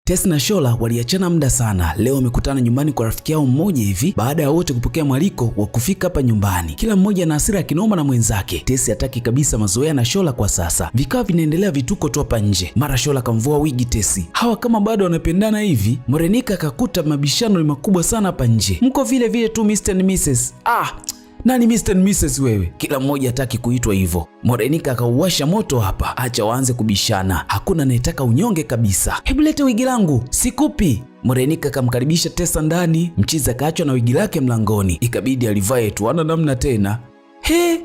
Tess na Shola waliachana muda sana. Leo wamekutana nyumbani kwa rafiki yao mmoja hivi baada ya wote kupokea mwaliko wa kufika hapa nyumbani. Kila mmoja na hasira kinoma na mwenzake. Tess hataki kabisa mazoea na Shola kwa sasa. Vikao vinaendelea vituko tu hapa nje. Mara Shola kamvua wigi Tess. Hawa kama bado wanapendana hivi. Morenika akakuta mabishano ni makubwa sana hapa nje. Mko vile vile tu Mr and Mrs. Ah, nani Mr and Mrs wewe? Kila mmoja hataki kuitwa hivyo. Morenika akauwasha moto hapa, acha waanze kubishana. Hakuna anayetaka unyonge kabisa. Hebu lete wigi langu, sikupi. Morenika akamkaribisha Tessa ndani, mchizi akaachwa na wigi lake mlangoni, ikabidi alivae tu, hana namna tena. He,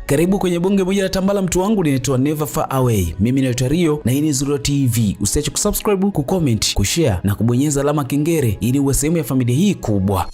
karibu kwenye bonge moja la tambala, mtu wangu, linaitwa Never Far Away. Mimi naitwa Rio na hii ni Zurio TV. Usiache kusubscribe, kucomment, kushare na kubonyeza alama kengele ili uwe sehemu ya familia hii kubwa.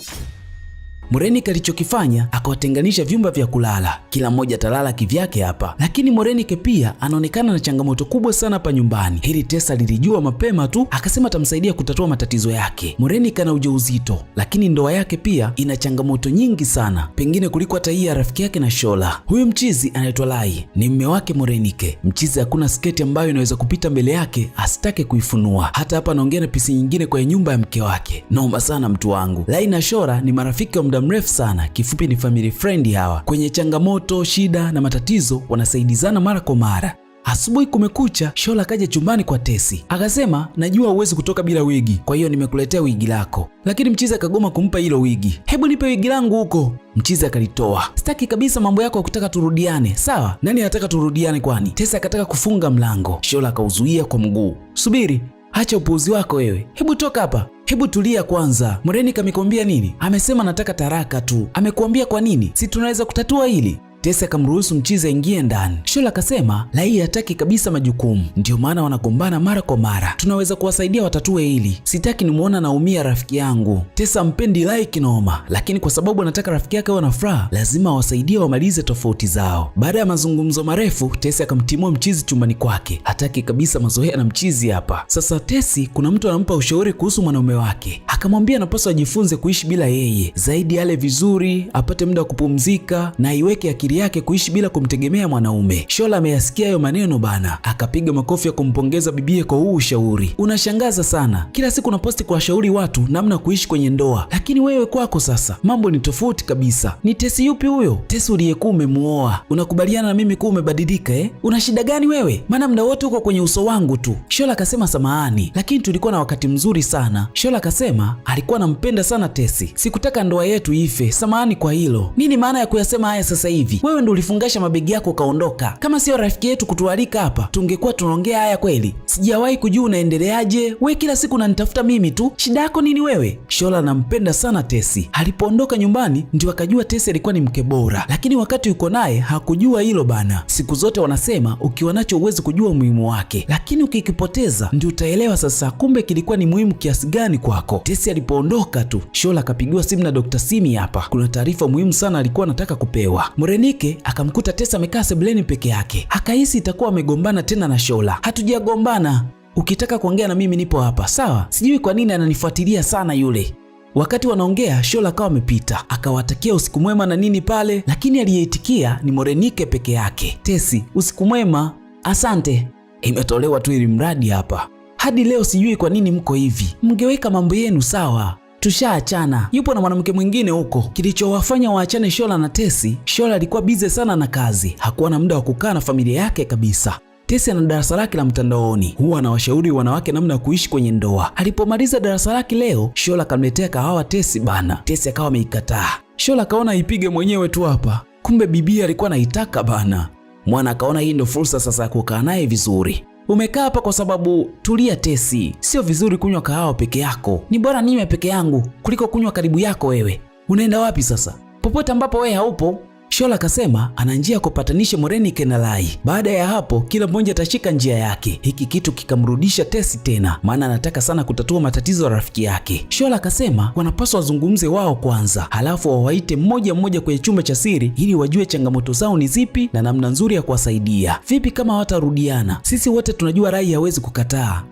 Morenika alichokifanya akawatenganisha vyumba vya kulala, kila mmoja atalala kivyake hapa. Lakini Morenike pia anaonekana na changamoto kubwa sana hapa nyumbani. Hili Tessa lilijua mapema tu, akasema atamsaidia kutatua matatizo yake. Morenike ana ujauzito, lakini ndoa yake pia ina changamoto nyingi sana, pengine kuliko hata hii ya rafiki yake na Shola. Huyu mchizi anaitwa Lai, ni mme wake Morenike. Mchizi hakuna sketi ambayo inaweza kupita mbele yake asitake kuifunua. Hata hapa anaongea na pisi nyingine kwenye nyumba ya mke wake. Noma sana mtu wangu. Lai na Shola ni marafiki wa muda mrefu sana, kifupi ni family friend hawa. Kwenye changamoto, shida na matatizo wanasaidizana mara kwa mara. Asubuhi kumekucha, Shola akaja chumbani kwa Tesi akasema, najua huwezi kutoka bila wigi, kwa hiyo nimekuletea wigi lako. Lakini mchizi akagoma kumpa hilo wigi. Hebu nipe wigi langu huko. Mchizi akalitoa. Sitaki kabisa mambo yako ya kutaka turudiane. Sawa, nani anataka turudiane kwani? Tesi akataka kufunga mlango, Shola akauzuia kwa mguu. Subiri, acha upuuzi wako wewe, hebu toka hapa. Hebu tulia kwanza. Morenika amekwambia nini? Amesema nataka taraka tu. Amekuambia kwa nini? Si tunaweza kutatua hili? Tesi akamruhusu mchizi aingie ndani. Shola akasema Lai hataki kabisa majukumu, ndio maana wanagombana mara kwa mara. Tunaweza kuwasaidia watatue hili, sitaki nimuona naumia rafiki yangu. Tesa ampendi Lai kinoma, lakini kwa sababu anataka rafiki yake awe na furaha, lazima awasaidie wamalize tofauti zao. Baada ya mazungumzo marefu, Tesi akamtimua mchizi chumbani kwake. Hataki kabisa mazoea na mchizi hapa. Sasa Tesi, kuna mtu anampa ushauri kuhusu mwanaume wake, akamwambia anapaswa ajifunze kuishi bila yeye, zaidi ale vizuri, apate muda wa kupumzika na aiweke akili yake kuishi bila kumtegemea mwanaume. Shola ameyasikia hayo maneno bana, akapiga makofi ya kumpongeza bibie kwa huu ushauri. Unashangaza sana, kila siku unaposti kuwashauri watu namna kuishi kwenye ndoa, lakini wewe kwako sasa mambo ni tofauti kabisa. Ni Tesi yupi huyo? Tesi uliyekuwa umemuoa. Unakubaliana na mimi kuwa umebadilika eh? Una shida gani wewe? Maana muda wote uko kwenye uso wangu tu. Shola akasema samahani, lakini tulikuwa na wakati mzuri sana. Shola akasema alikuwa anampenda sana Tesi, sikutaka ndoa yetu ife, samahani kwa hilo. Nini maana ya kuyasema haya sasa hivi? Wewe ndo ulifungasha mabegi yako ukaondoka. Kama sio rafiki yetu kutualika hapa, tungekuwa tunaongea haya kweli? Sijawahi kujua unaendeleaje. We kila siku unanitafuta mimi tu, shida yako nini wewe? Shola anampenda sana Tesi. Alipoondoka nyumbani ndio akajua Tesi alikuwa ni mke bora, lakini wakati yuko naye hakujua hilo bana. Siku zote wanasema ukiwa nacho huwezi kujua umuhimu wake, lakini ukikipoteza ndio utaelewa sasa kumbe kilikuwa ni muhimu kiasi gani kwako. Tesi alipoondoka tu, Shola akapigiwa simu na Dr. Simi. Hapa kuna taarifa muhimu sana alikuwa anataka kupewa. Morenike akamkuta Tesa amekaa sebuleni peke yake, akahisi itakuwa amegombana tena na Shola. Hatujagombana, ukitaka kuongea na mimi nipo hapa sawa. Sijui kwa nini ananifuatilia sana yule. Wakati wanaongea Shola akawa amepita akawatakia usiku mwema na nini pale, lakini aliyeitikia ni Morenike peke yake. Tesi, usiku mwema, asante. Imetolewa tu ili mradi hapa. Hadi leo sijui kwa nini mko hivi, mngeweka mambo yenu sawa. Tushaachana, yupo na mwanamke mwingine huko. Kilichowafanya waachane Shola na Tesi, Shola alikuwa bize sana na kazi, hakuwa na muda wa kukaa na familia yake kabisa. Tesi ana darasa lake la mtandaoni, huwa anawashauri wanawake namna ya kuishi kwenye ndoa. Alipomaliza darasa lake leo, Shola akamletea kahawa Tesi bana. Tesi akawa ameikataa. Shola akaona aipige mwenyewe tu hapa, kumbe bibi alikuwa anaitaka bana. Mwana akaona hii ndio fursa sasa ya kukaa naye vizuri. Umekaa hapa kwa sababu tulia Tesi, sio vizuri kunywa kahawa peke yako. Ni bora ninywe peke yangu kuliko kunywa karibu yako wewe. Unaenda wapi sasa? Popote ambapo wewe haupo. Shola akasema ana njia ya kupatanisha Morenike na Lai. Baada ya hapo kila mmoja atashika njia yake. Hiki kitu kikamrudisha Tesi tena, maana anataka sana kutatua matatizo ya rafiki yake. Shola akasema wanapaswa wazungumze wao kwanza, halafu wawaite mmoja mmoja kwenye chumba cha siri ili wajue changamoto zao ni zipi na namna nzuri ya kuwasaidia. Vipi kama hawatarudiana? Sisi wote tunajua Rai hawezi kukataa.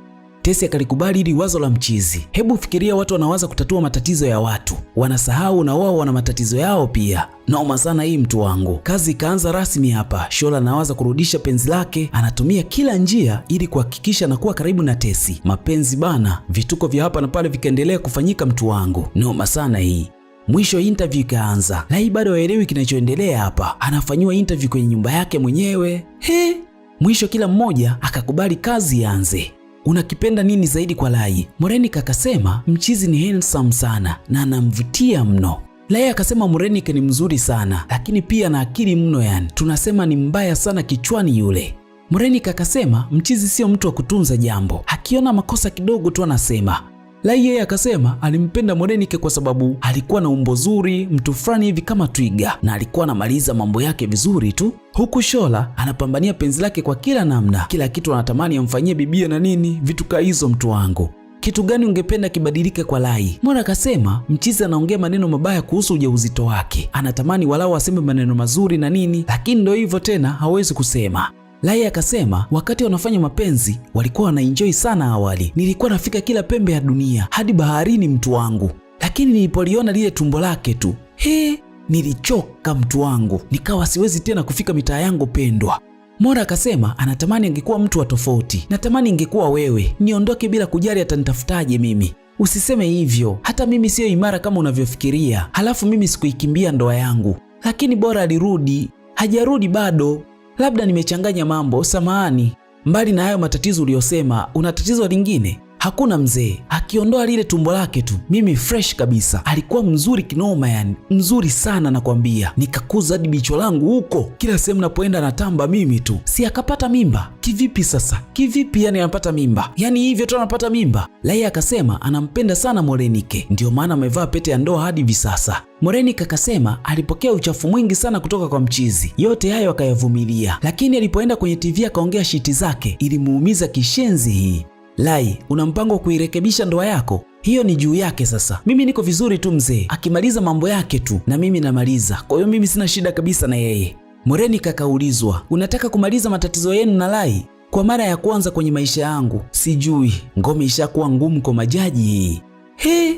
Tesi akalikubali ili wazo la mchizi. Hebu fikiria, watu wanawaza kutatua matatizo ya watu, wanasahau na wao wana matatizo yao pia. Noma sana hii mtu wangu. Kazi ikaanza rasmi hapa. Shola anawaza kurudisha penzi lake, anatumia kila njia ili kuhakikisha anakuwa karibu na Tesi. Mapenzi bana, vituko vya hapa na pale vikaendelea kufanyika mtu wangu. Noma sana hii. Mwisho interview ikaanza. Lai bado haelewi kinachoendelea hapa. Anafanyiwa interview kwenye nyumba yake mwenyewe. He! Mwisho kila mmoja akakubali kazi ianze. Unakipenda nini zaidi kwa Lai? Morenik akasema mchizi ni handsome sana na anamvutia mno. Lai akasema Morenik ni mzuri sana lakini pia ana akili mno, yani tunasema ni mbaya sana kichwani yule. Morenik akasema mchizi sio mtu wa kutunza jambo, akiona makosa kidogo tu anasema. Lai yeye akasema alimpenda Morenike kwa sababu alikuwa na umbo zuri, mtu fulani hivi kama twiga, na alikuwa anamaliza mambo yake vizuri tu, huku Shola anapambania penzi lake kwa kila namna, kila kitu anatamani amfanyie bibia na nini, vitu kaa hizo. Mtu wangu, kitu gani ungependa kibadilike kwa Lai? Mora akasema mchizi anaongea maneno mabaya kuhusu ujauzito wake, anatamani walau aseme maneno mazuri na nini, lakini ndio hivyo tena, hawezi kusema. Lai akasema wakati wanafanya mapenzi walikuwa wanaenjoy sana awali, nilikuwa nafika kila pembe ya dunia hadi baharini mtu wangu, lakini nilipoliona lile tumbo lake tu, he, nilichoka mtu wangu, nikawa siwezi tena kufika mitaa yangu pendwa. Mora akasema anatamani angekuwa mtu wa tofauti, natamani ingekuwa wewe, niondoke bila kujali atanitafutaje mimi. Usiseme hivyo, hata mimi siyo imara kama unavyofikiria, halafu mimi sikuikimbia ndoa yangu, lakini bora alirudi. Hajarudi bado, labda nimechanganya mambo, samahani. Mbali na hayo matatizo uliyosema, una tatizo lingine? Hakuna mzee, akiondoa lile tumbo lake tu, mimi fresh kabisa. Alikuwa mzuri kinoma, yani mzuri sana nakwambia, nikakuza hadi bicho langu huko, kila sehemu napoenda natamba mimi tu. Si akapata mimba? Kivipi sasa? Kivipi yani anapata mimba? Yani hivyo tu anapata mimba? Lai akasema anampenda sana Morenike, ndio maana amevaa pete ya ndoa hadi hivi sasa. Morenike akasema alipokea uchafu mwingi sana kutoka kwa mchizi, yote hayo akayavumilia, lakini alipoenda kwenye TV akaongea shiti zake, ilimuumiza kishenzi hii. Lai, una mpango wa kuirekebisha ndoa yako? Hiyo ni juu yake sasa. Mimi niko vizuri tu mzee, akimaliza mambo yake tu na mimi namaliza, kwa hiyo mimi sina shida kabisa na yeye. Morenika akaulizwa, unataka kumaliza matatizo yenu na Lai? Kwa mara ya kwanza kwenye maisha yangu sijui, ngome ishakuwa ngumu kwa majaji hii. He,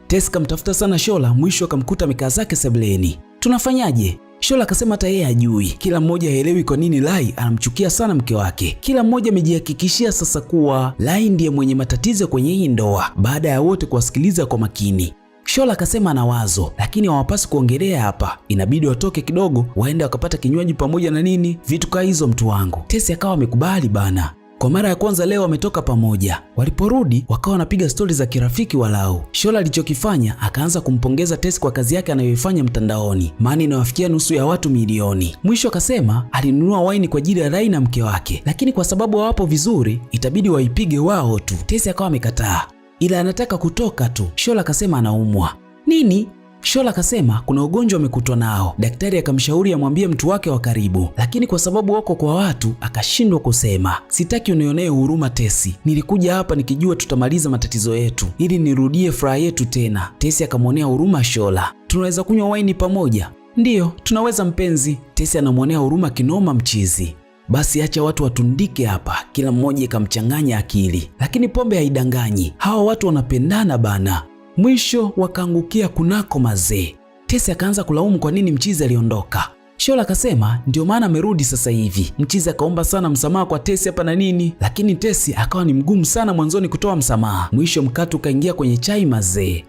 Tesi kamtafuta sana Shola, mwisho akamkuta amekaa zake sebuleni. Tunafanyaje? Shola akasema hata yeye hajui. Kila mmoja haelewi kwa nini Lai anamchukia sana mke wake. Kila mmoja amejihakikishia sasa kuwa Lai ndiye mwenye matatizo kwenye hii ndoa, baada ya wote kuwasikiliza kwa makini. Shola akasema ana wazo, lakini hawapasi kuongelea hapa, inabidi watoke kidogo, waende wakapata kinywaji pamoja na nini, vitu kaa hizo mtu wangu. Tesi akawa amekubali bana. Kwa mara ya kwanza leo wametoka pamoja. Waliporudi wakawa wanapiga stori za kirafiki walau. Shola alichokifanya akaanza kumpongeza Tesi kwa kazi yake anayoifanya mtandaoni, maana inawafikia nusu ya watu milioni. Mwisho akasema alinunua waini kwa ajili ya Rai na mke wake, lakini kwa sababu hawapo vizuri itabidi waipige wao tu. Tesi akawa amekataa, ila anataka kutoka tu. Shola akasema anaumwa nini. Shola akasema kuna ugonjwa amekutwa nao. Daktari akamshauri amwambie mtu wake wa karibu, lakini kwa sababu wako kwa watu akashindwa kusema. Sitaki unionee huruma Tesi, nilikuja hapa nikijua tutamaliza matatizo yetu ili nirudie furaha yetu tena. Tesi akamwonea huruma Shola. Tunaweza kunywa waini pamoja? Ndiyo, tunaweza mpenzi. Tesi anamwonea huruma kinoma mchizi. Basi acha watu watundike hapa, kila mmoja ikamchanganya akili, lakini pombe haidanganyi, hawa watu wanapendana bana. Mwisho wakaangukia kunako mazee. Tesi akaanza kulaumu kwa nini mchizi aliondoka. Shola akasema ndio maana amerudi sasa hivi. Mchizi akaomba sana msamaha kwa Tesi hapa na nini, lakini Tesi akawa ni mgumu sana mwanzoni kutoa msamaha. Mwisho mkate ukaingia kwenye chai mazee.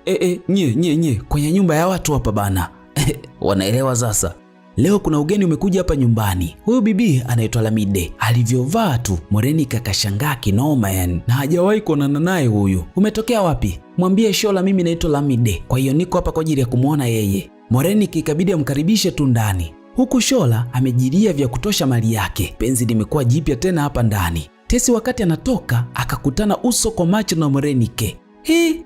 Nye nye nye, kwenye nyumba ya watu hapa bana. Wanaelewa sasa. Leo kuna ugeni umekuja hapa nyumbani. Huyu bibi anaitwa Lamide. Alivyovaa tu Morenika akashangaa kinoma yani, na hajawahi kuonana naye huyu. Umetokea wapi? Mwambie Shola mimi naitwa Lamide, kwa hiyo niko hapa kwa ajili ya kumwona yeye. Morenika ikabidi amkaribishe tu ndani, huku Shola amejilia vya kutosha mali yake. Penzi limekuwa jipya tena hapa ndani. Tesi wakati anatoka akakutana uso kwa macho na Morenike. Hii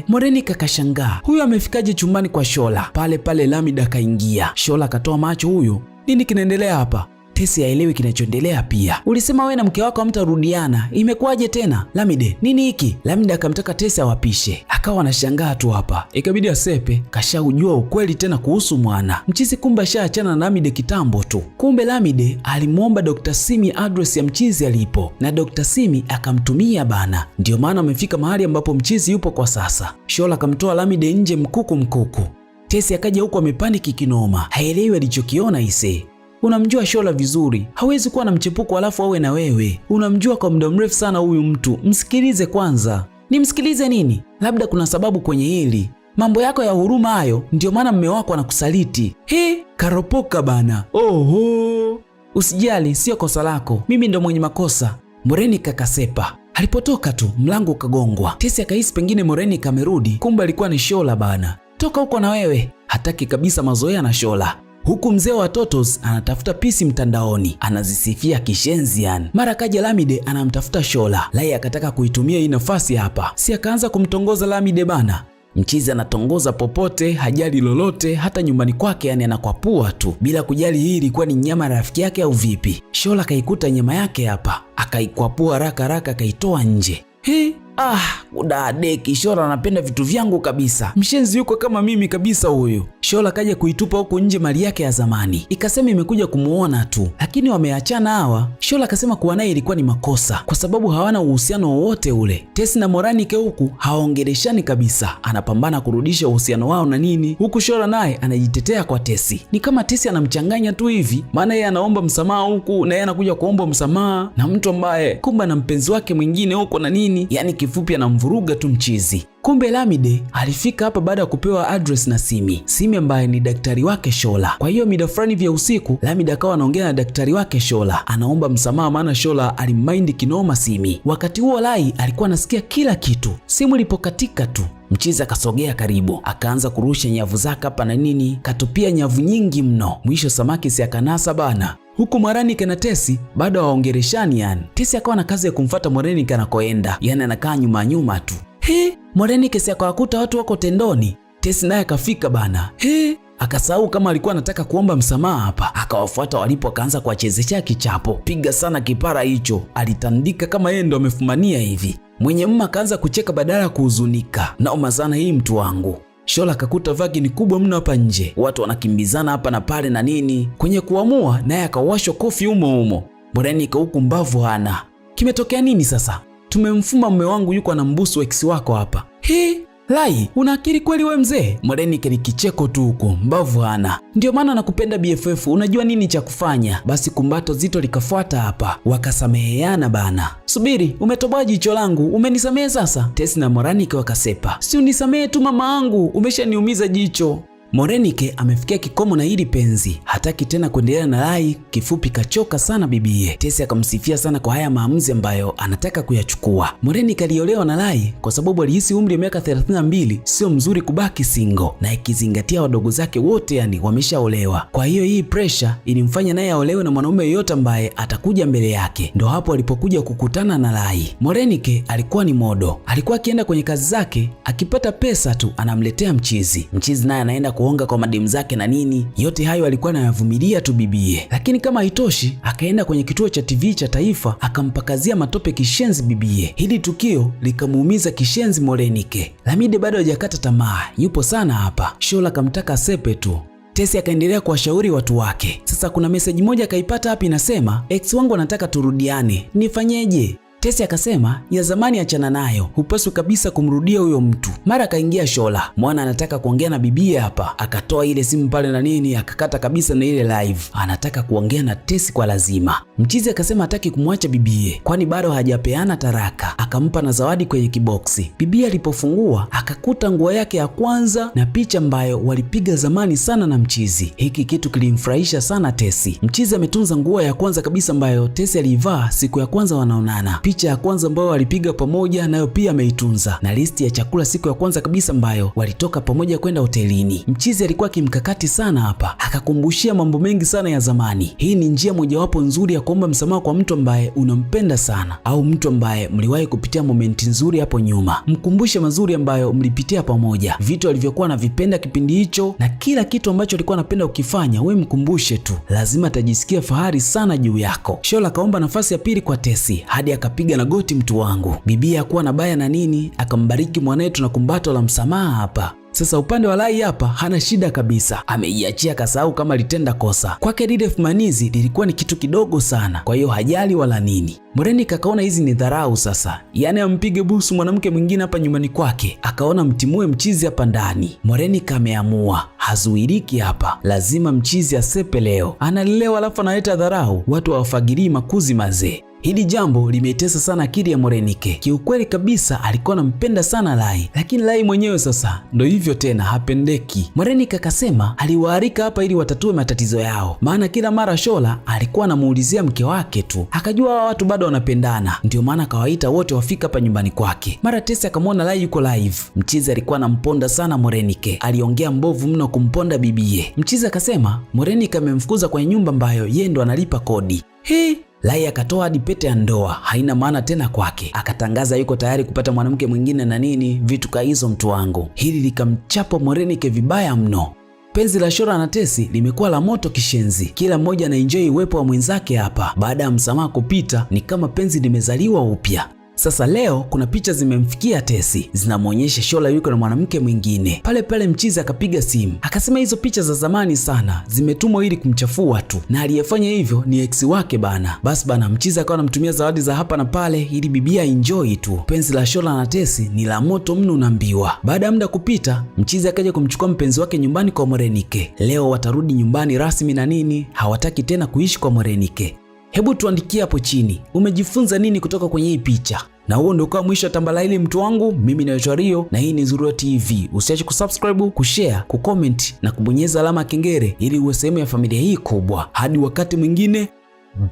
Morenika akashangaa, huyu amefikaje chumbani kwa Shola? Pale pale Lamida akaingia. Shola akatoa macho, huyu nini kinaendelea hapa? Tesi haelewi kinachoendelea pia. Ulisema wewe na mke wako hamtarudiana, imekuwaje tena? Lamide, nini hiki? Lamide akamtaka Tesi awapishe, akawa anashangaa tu hapa, ikabidi asepe, kashaujua ukweli tena kuhusu mwana mchizi. Kumbe ashaachana na Lamide kitambo tu. Kumbe Lamide alimwomba Dr. Simi address ya mchizi alipo, na Dr. Simi akamtumia bana. Ndio maana amefika mahali ambapo mchizi yupo kwa sasa. Shola akamtoa Lamide nje mkuku mkuku. Tesi akaja huko amepaniki kinoma, haelewi alichokiona ise. Unamjua Shola vizuri, hawezi kuwa na mchepuko alafu awe na wewe. Unamjua kwa muda mrefu sana huyu mtu, msikilize kwanza. Nimsikilize nini? Labda kuna sababu kwenye hili. Mambo yako ya huruma hayo, ndio maana mme wako anakusaliti. He, karopoka bana. Oho, usijali, sio kosa lako, mimi ndo mwenye makosa. Morenika kasepa. Alipotoka tu mlango ukagongwa. Tesi akahisi pengine Morenika amerudi, kumbe alikuwa ni Shola bana. Toka huko na wewe, hataki kabisa mazoea na Shola. Huku mzee wa Totos anatafuta pisi mtandaoni, anazisifia kishenzi yani. Mara kaja Lamide anamtafuta Shola, Lai akataka kuitumia hii nafasi hapa, si akaanza kumtongoza Lamide bana. Mchizi anatongoza popote, hajali lolote, hata nyumbani kwake yani anakwapua tu bila kujali hii ilikuwa ni nyama ya rafiki yake au vipi. Shola akaikuta nyama yake hapa, akaikwapua haraka haraka, akaitoa nje. He, ah, kudadeki Shola anapenda vitu vyangu kabisa. Mshenzi yuko kama mimi kabisa huyu. Shola kaja kuitupa huko nje mali yake ya zamani, ikasema imekuja kumuona tu, lakini wameachana hawa. Shola akasema kuwa naye ilikuwa ni makosa kwa sababu hawana uhusiano wowote ule. Tesi na Moranike huku hawaongeleshani kabisa, anapambana kurudisha uhusiano wao na nini, huku Shola naye anajitetea kwa Tesi. Ni kama Tesi anamchanganya tu hivi, maana yeye anaomba msamaha huku na yeye anakuja kuomba msamaha na mtu ambaye kumbe na mpenzi wake mwingine huko na nini, yani kifupi anamvuruga tu mchizi. Kumbe Lamide alifika hapa baada ya kupewa address na Simi, Simi ambaye ni daktari wake Shola. Kwa hiyo mida fulani vya usiku Lamide akawa anaongea na daktari wake Shola, anaomba msamaha maana Shola alimmind kinoma Simi. Wakati huo Lai alikuwa anasikia kila kitu. Simu ilipokatika tu mchizi akasogea karibu, akaanza kurusha nyavu zake hapa na nini, katupia nyavu nyingi mno. Mwisho samaki si akanasa bana. Huku Moranike na Tesi bado hawaongeleshani yani. Tesi akawa na kazi ya kumfuata Moranike anakoenda, yani anakaa nyuma nyuma tu. He, Moranike si akawakuta watu wako tendoni. Tesi naye akafika bana. He, akasahau kama alikuwa anataka kuomba msamaha hapa, akawafuata walipo, akaanza kuwachezesha kichapo. Piga sana kipara hicho, alitandika kama yeye ndo amefumania hivi. Mwenye mma akaanza kucheka badala ya kuhuzunika. Naoma sana hii mtu wangu. Shola akakuta vagi ni kubwa mno hapa nje, watu wanakimbizana hapa na pale na nini. Kwenye kuamua naye akawashwa kofi humo humo. Moranike huku mbavu hana. Kimetokea nini sasa? Tumemfuma mume wangu yuko anambusu ex wako hapa. He, Lai, una akili kweli we mzee? Moranike ni kicheko tu huko, mbavu hana. Ndio maana nakupenda BFF, unajua nini cha kufanya. Basi kumbato zito likafuata hapa, wakasameheana bana. Subiri, umetoboa jicho langu, umenisamehe sasa? Tesi na Moranike wakasepa. Si unisamehe tu mama angu, umeshaniumiza jicho. Morenike amefikia kikomo na hili penzi, hataki tena kuendelea na Lai. Kifupi kachoka sana bibie. Tesi akamsifia sana kwa haya maamuzi ambayo anataka kuyachukua. Morenike aliolewa na Lai kwa sababu alihisi umri wa miaka 32 sio mzuri kubaki single, na ikizingatia wadogo zake wote yani wameshaolewa. Kwa hiyo hii pressure ilimfanya naye aolewe na mwanaume yoyote ambaye atakuja mbele yake. Ndo hapo alipokuja kukutana na Lai. Morenike alikuwa ni modo, alikuwa akienda kwenye kazi zake, akipata pesa tu anamletea mchizi. Mchizi naye anaenda kuonga kwa mademu zake na nini. Yote hayo alikuwa anayavumilia tu bibie. Lakini kama haitoshi, akaenda kwenye kituo cha TV cha taifa akampakazia matope kishenzi bibie. Hili tukio likamuumiza kishenzi Morenike. Lamide bado hajakata tamaa, yupo sana hapa. Shola akamtaka asepe tu. Tesi akaendelea kuwashauri watu wake. Sasa kuna meseji moja akaipata hapa inasema, ex wangu anataka turudiane, nifanyeje? Tesi akasema ya zamani achana nayo, hupaswi kabisa kumrudia huyo mtu. Mara akaingia Shola, mwana anataka kuongea na bibie hapa, akatoa ile simu pale na nini, akakata kabisa na ile live, anataka kuongea na Tesi kwa lazima. Mchizi akasema hataki kumwacha bibie, kwani bado hajapeana taraka, akampa na zawadi kwenye kiboksi. Bibie alipofungua akakuta nguo yake ya kwanza na picha ambayo walipiga zamani sana na mchizi. Hiki kitu kilimfurahisha sana Tesi. Mchizi ametunza nguo ya kwanza kabisa ambayo Tesi aliivaa siku ya kwanza wanaonana. Picha ya kwanza ambayo walipiga pamoja nayo pia ameitunza, na listi ya chakula siku ya kwanza kabisa ambayo walitoka pamoja kwenda hotelini. Mchizi alikuwa kimkakati sana hapa, akakumbushia mambo mengi sana ya zamani. Hii ni njia mojawapo nzuri ya kuomba msamaha kwa mtu ambaye unampenda sana au mtu ambaye mliwahi kupitia momenti nzuri hapo nyuma. Mkumbushe mazuri ambayo mlipitia pamoja, vitu alivyokuwa anavipenda kipindi hicho na kila kitu ambacho alikuwa anapenda ukifanya, we mkumbushe tu, lazima atajisikia fahari sana juu yako. Shola akaomba nafasi ya pili kwa Tesi hadi akapiga na goti mtu wangu. Bibi hakuwa na baya na nini, akambariki mwanayetu na kumbato la msamaha hapa. Sasa upande wa Lai hapa hana shida kabisa, ameiachia kasahau kama litenda kosa. Kwake lile fumanizi lilikuwa ni kitu kidogo sana, kwa hiyo hajali wala nini. Morenik akaona hizi ni dharau sasa, yaani ampige busu mwanamke mwingine hapa nyumbani kwake, akaona mtimue mchizi hapa ndani. Morenik ameamua hazuiriki hapa, lazima mchizi asepe leo. Analelewa alafu analeta dharau, watu hawafagilii makuzi mazee. Hili jambo limeitesa sana akili ya Morenike. Kiukweli kabisa alikuwa anampenda sana Lai, lakini Lai mwenyewe sasa ndo hivyo tena, hapendeki. Morenike akasema aliwaalika hapa ili watatue matatizo yao, maana kila mara Shola alikuwa anamuulizia mke wake tu, akajua hawa watu bado wanapendana, ndio maana akawaita wote wafika hapa nyumbani kwake. Mara Tesi akamwona Lai yuko live. Mchizi alikuwa anamponda sana Morenike, aliongea mbovu mno kumponda bibie. Mchizi akasema Morenike amemfukuza kwenye nyumba ambayo yeye ndo analipa kodi. He! Lai akatoa hadi pete ya ndoa, haina maana tena kwake. Akatangaza yuko tayari kupata mwanamke mwingine na nini, vitu ka hizo mtu wangu. Hili likamchapa Morenike vibaya mno. Penzi la Shora na Tesi limekuwa la moto kishenzi, kila mmoja anaenjoy uwepo wa mwenzake hapa. Baada ya msamaha kupita, ni kama penzi limezaliwa upya. Sasa leo kuna picha zimemfikia Tesi zinamwonyesha Shola yuko na mwanamke mwingine. Pale pale mchizi akapiga simu akasema hizo picha za zamani sana zimetumwa ili kumchafua tu, na aliyefanya hivyo ni ex wake bana. Basi bana, mchizi akawa anamtumia zawadi za hapa na pale ili bibia enjoy tu. Penzi la Shola na Tesi ni la moto mno, unaambiwa. Baada ya muda kupita, mchizi akaja kumchukua mpenzi wake nyumbani kwa Morenike. Leo watarudi nyumbani rasmi na nini, hawataki tena kuishi kwa Morenike. Hebu tuandikie hapo chini, umejifunza nini kutoka kwenye hii picha? Na huo ndio kwa mwisho wa tambala hili mtu wangu. Mimi naitwa Rio na hii ni Zurio TV. Usiache kusubscribe, kushare, kucomment na kubonyeza alama ya kengele ili uwe sehemu ya familia hii kubwa. Hadi wakati mwingine,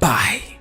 bye.